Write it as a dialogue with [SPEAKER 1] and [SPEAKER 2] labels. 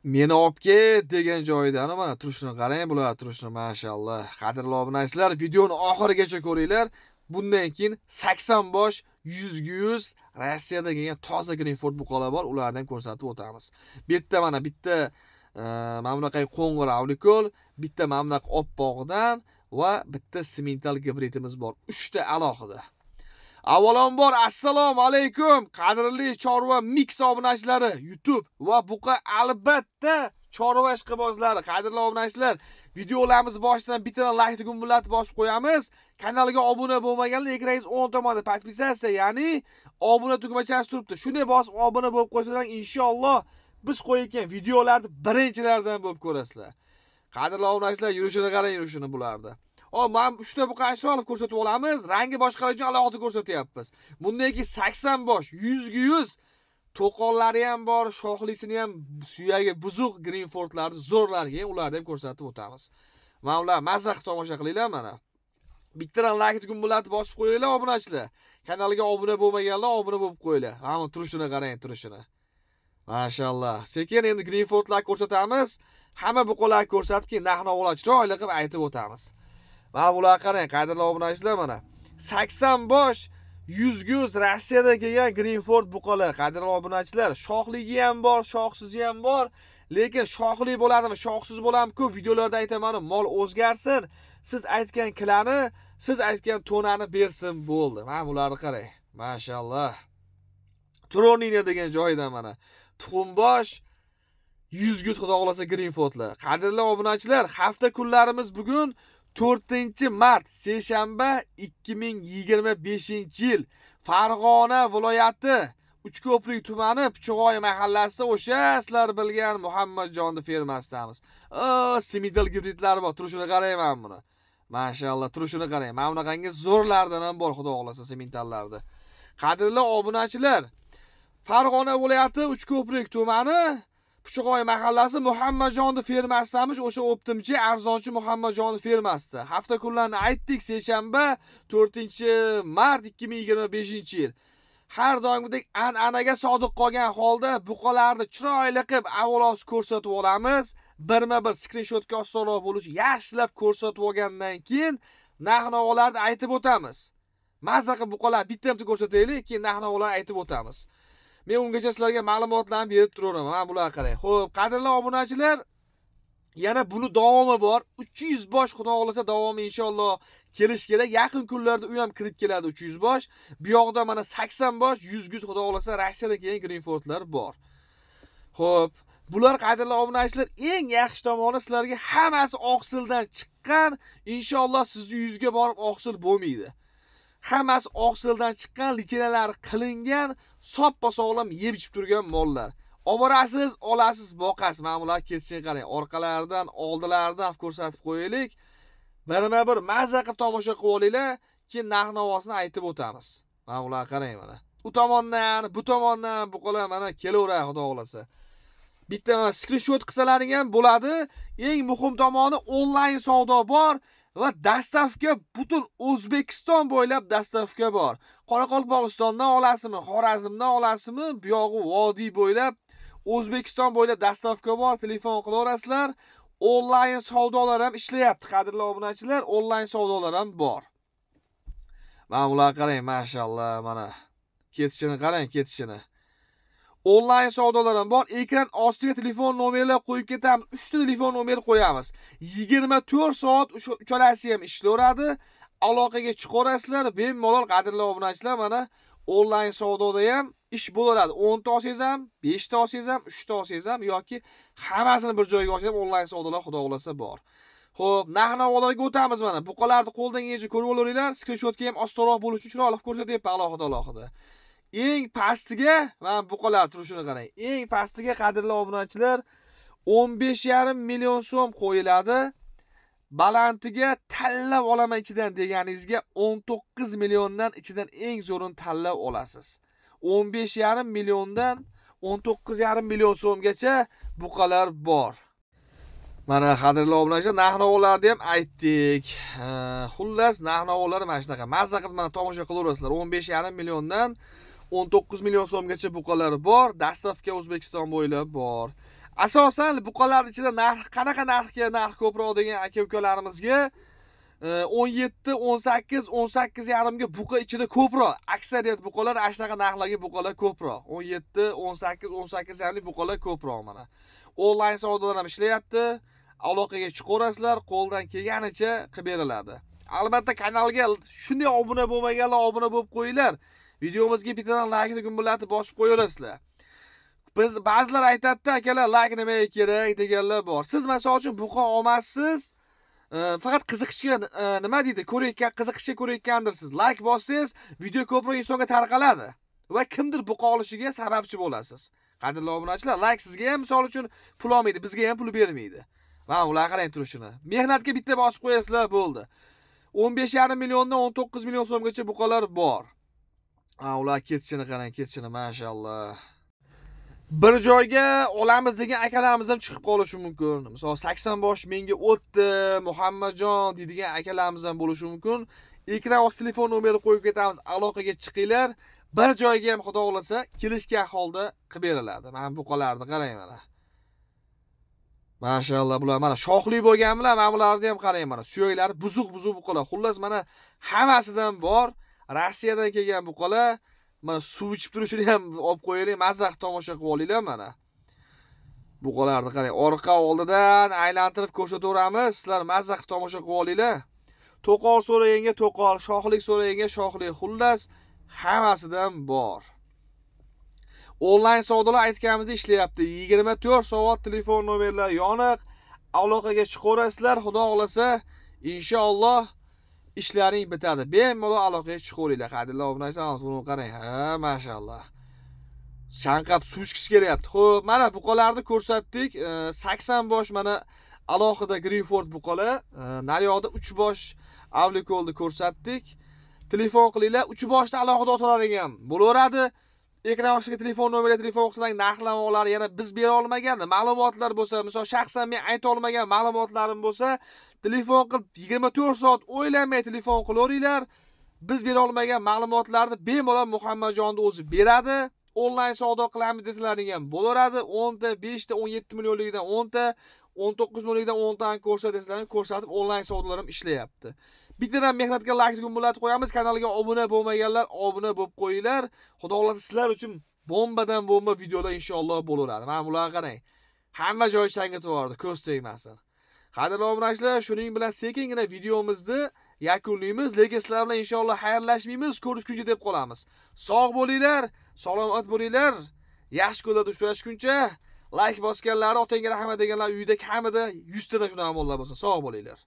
[SPEAKER 1] Meni olib ket degan joyidan mana turishini qarang, bular turishini mashalloh. Qadrli obunachilar, videoni oxirigacha ko'ringlar. Bundan keyin 80 bosh 100 ga 100 Rossiyadan kelgan toza Greenford buqalar bor, ularni ham ko'rsatib o'tamiz. Bu yerda mana bitta mana bunaqa qo'ng'ir avlikol, bitta mana bunaqa oppog'idan va bitta simental gibridimiz bor. 3 ta alohida. Avvalambor assalomu alaykum qadrli chorva mix obunachilari, YouTube va buqa albatta chorva ishqibozlari. Qadrli obunachilar, videolarimiz boshidan bitta like tugmalarni bosib qo'yamiz. Kanalga obuna bo'lmaganlar ekraningiz o'ng tomonda podpisatsiya, ya'ni obuna tugmachasi turibdi. Shuni bosib obuna bo'lib qo'ysalar, inshaalloh biz qo'yayotgan videolarni birinchilardan bo'lib ko'rasizlar. Qadrli obunachilar, yurishini qarang, yurishini bularni. O, men 3 ta buqani chiroyli ko'rsatib olamiz. Rangi boshqalar uchun alohida ko'rsatyapmiz. Bundan keyin 80 bosh 100 ga 100 to'qonlari ham bor, shoxlisini ham suyagi buzuq Greenfordlarni zo'rlariga ham ularni ham ko'rsatib o'tamiz. Mana ular mazza qilib tomosha qilinglar mana. Bittadan like tugmalarni bosib qo'yinglar obunachilar. Kanalga obuna bo'lmaganlar obuna bo'lib qo'yinglar. Mana turishini qarang, turishini. Mashalloh. Sekin endi Greenfordlar ko'rsatamiz. Hamma buqalarni ko'rsatib, keyin narx-navolar chiroyli qilib aytib o'tamiz. Mana bular qarang, qadrli obunachilar, mana 80 bosh 100 ga 100 Rossiyadan kelgan Greenford buqalar. Qadrli obunachilar, shoxligi ham bor, shoxsizi ham bor, lekin shoxli bo'ladimi, shoxsiz bo'ladimi ko'p videolarda aytaman, mol o'zgarsin, siz aytgan kilani, siz aytgan tonani bersin bo'ldi. Mana bularni qarang, mashalloh. Tronina degan joyidan mana tuxumbosh 100 ga 100 xudo xolasa Greenfordlar. Qadrli obunachilar, hafta kunlarimiz bugun 4-mart, seshanba 2025-yil. Farg'ona viloyati Uchko'prik tumani Pichig'oy mahallasida o'sha sizlar bilgan Muhammadjonni fermasidamiz. Simidal gibridlari bor, turishini qarayman buni. Mashalloh, turishini qarang. Mana bunaqangi zo'rlardan ham bor, xudo xolasa simentallarda. Qadrli obunachilar, Farg'ona viloyati Uchko'prik tumani Pichig'oy mahallasi Muhammadjonni fermasidamiz, o'sha o'ptimchi, arzonchi Muhammadjonni fermasida. Hafta kunlarini aytdik, seshanba 4-mart 2025-yil. Har doimgidek an'anaga sodiq qolgan holda buqalarni chiroyli qilib avvalosi ko'rsatib olamiz. Birma-bir skrinshotga osonroq bo'lishi yaxshilab ko'rsatib olgandan keyin narx-navolarni aytib o'tamiz. Mazza qilib buqalar bitta-bitta ko'rsataylik, keyin narx-navolarni aytib o'tamiz. Men ungacha sizlarga ma'lumotlarni berib turaman. Mana bular qarang. Xo'p, qadrli obunachilar, yana buni davomi bor. 300 bosh xudo xolasa davomi inshaalloh kelish kerak. Yaqin kunlarda u ham kirib keladi 300 bosh. Bu yoqda mana 80 bosh 100 ga 100 xudo xolasa Rossiyadan kelgan Greenfordlar bor. Xo'p, bular qadrli obunachilar, eng yaxshi tomoni sizlarga hammasi oqsildan chiqqan. Inshaalloh sizni yuzga borib oqsil bo'lmaydi. Hammasi oqsildan chiqqan, lichinalar qilingan, soppa-sog'lom yeb ichib turgan mollar. Oborasiz, olasiz, boqasiz. Mana bular ketishini qarang. Orqalaridan, oldilaridan ko'rsatib qo'yaylik. Birma-bir mazza qilib tomosha qilib olinglar, keyin narx-navosini aytib o'tamiz. Mana bular qarang mana. U tomondan, bu tomondan buqalar mana kelaveradi xudo xolasa. Bitta mana skrinshot qilsalaring ham bo'ladi. Eng muhim tomoni onlayn savdo bor va dastavka butun O'zbekiston bo'ylab dastavka bor. Qoraqalpog'istondan olasizmi, Xorazmdan olasizmi, bu yog'i vodiy bo'ylab O'zbekiston bo'ylab dastavka bor. Telefon qilaverasizlar. Onlayn savdolar ham ishlayapti, qadrli obunachilar, onlayn savdolar ham bor. Mana bular qarang, mashalloh, mana ketishini qarang, ketishini. Onlayn savdolar ham bor. Ekran ostiga telefon nomerlar qo'yib ketamiz. 3 ta telefon nomer qo'yamiz. 24 soat uchalasi ham ishlayveradi. Aloqaga chiqaverasizlar. Bemalol qadrli obunachilar, mana onlayn savdoda ham ish bo'laveradi. 10 ta olsangiz ham, 5 ta olsangiz ham, 3 ta olsangiz ham yoki hammasini bir joyga olsangiz ham onlayn savdolar xudo xolasa bor. Xo'p, narx-navolarga o'tamiz mana. Buqalarni qo'ldan kelgancha ko'rib olaveringlar. Skrinshotga ham osonroq bo'lishi uchun chiroyli ko'rsatyapman alohida-alohida. Eng pastiga mana buqalar turishini qarang. Eng pastiga qadrli obunachilar 15,5 million so'm qo'yiladi. Balantiga tanlab olaman ichidan deganingizga 19 milliondan ichidan eng zo'rini tanlab olasiz. 15,5 milliondan 19,5 million so'mgacha buqalar bor. Mana qadrli obunachilar, narx-navolarni ham aytdik. Xullas, narx-navolar mana shunaqa. Mazza qilib mana tomosha qilaverasizlar. 15,5 milliondan 19 million so'mgacha buqalar bor. Dastavka O'zbekiston bo'ylab bor. Asosan buqalar ichida narx qanaqa narxga narx ko'proq degan aka ukalarimizga 17, 18, 18,5 ga buqa ichida ko'proq. Aksariyat buqalar ana shunaqa narxlarga buqalar ko'proq. 17, 18, 18,5 buqalar ko'proq mana. Onlayn savdolar ham ishlayapti. Aloqaga chiqaverasizlar, qo'ldan kelganicha qilib beriladi. Albatta kanalga shunday obuna bo'lmaganlar obuna bo'lib qo'yinglar. Videomizga bittadan laykni gumbillatib bosib qo'yaverasizlar. Biz ba'zilar aytadi-da, akalar layk nimaga kerak deganlar bor. Siz masalan uchun buqa olmassiz, faqat qiziqishga nima deydi, ko'rayotgan, qiziqishga ko'rayotgandirsiz. Layk bossangiz, video ko'proq insonga tarqaladi va kimdir buqa olishiga sababchi bo'lasiz. Qadrli obunachilar, layk sizga ham misol uchun pul olmaydi, bizga ham pul bermaydi. Mana ular qarang turishini. Mehnatga bitta bosib qo'yasizlar, bo'ldi. 15,5 milliondan 19 million so'mgacha buqalar bor. Ha, ular ketishini qarang, ketishini, mashalloh. Bir joyga olamiz degan akalarimiz ham chiqib qolishi mumkin. Misol 80 bosh menga o'tdi, Muhammadjon deydigan akalarimiz ham bo'lishi mumkin. Ekran osti telefon nomeri qo'yib ketamiz, aloqaga chiqinglar. Bir joyga ham xudo xolasa kelishgan holda qilib beriladi. Mana buqalarni qarang mana. Mashalloh, bular mana shoxli bo'lgan bilan mana bularni ham qarang mana. Suyaklari buzuq-buzuq buqalar. Xullas mana hammasidan bor. Rossiyadan kelgan buqalar. Mana suv ichib turishini ham olib qo'yaylik, mazza qilib tomosha qilib olinglar mana. Buqalarni qarang, orqa oldidan aylantirib ko'rsataveramiz. Sizlar mazza qilib tomosha qilib olinglar. To'qol so'raganga to'qol, shoxlik so'raganga shoxlik, xullas hammasidan bor. Onlayn savdolar aytganimizdek ishlayapti. 24 soat telefon nomerlari yoniq. Aloqaga chiqaverasizlar, xudo xolasa inshaalloh ishlaring bitadi. Bemalol aloqaga chiqaveringlar. Qadrli obunachilar, buni qarang. Ha, mashalloh. Chanqab suv ichgisi kelyapti. Xo'p, mana buqalarni ko'rsatdik. 80 bosh mana alohida Greenford buqalar, naryoqda 3 bosh Avlikolni ko'rsatdik. Telefon qilinglar, 3 boshda alohida otalaring ham bo'laveradi. Ekran ostiga telefon nomeri, telefon qilsang narxlamoqlari yana biz bera olmagan ma'lumotlar bo'lsa, misol shaxsan men ayta olmagan ma'lumotlarim bo'lsa, telefon qilib 24 soat o'ylamay telefon qilaveringlar. Biz bera olmagan ma'lumotlarni bemalol Muhammadjonni o'zi beradi. Onlayn savdo qilamiz desalaring ham bo'laveradi. 10 ta, 5 ta, 17 millionlikdan 10 ta, 19 millionlikdan 10 tani ko'rsat desalaring ko'rsatib onlayn savdolar ham ishlayapti. Bittadan mehnatga like gumbillatib qo'yamiz. Kanalga obuna bo'lmaganlar obuna bo'lib qo'yinglar. Xudo xolasa sizlar uchun bombadan bomba videolar inshaalloh bo'laveradi. Mana bularga qarang. Hamma joy changatib yubordi, ko'z tegmasin. Qadrli obunachilar, shuning bilan sekingina videomizni yakunlaymiz, lekin sizlar bilan inshaalloh xayrlashmaymiz, ko'rishguncha deb qolamiz. Sog' bo'linglar, salomat bo'linglar. Yaxshi kunlarda uchrashguncha like bosganlar, otangga rahmat deganlar uyda kamida 100 tadan shunaqa mollar bo'lsin. Sog' bo'linglar.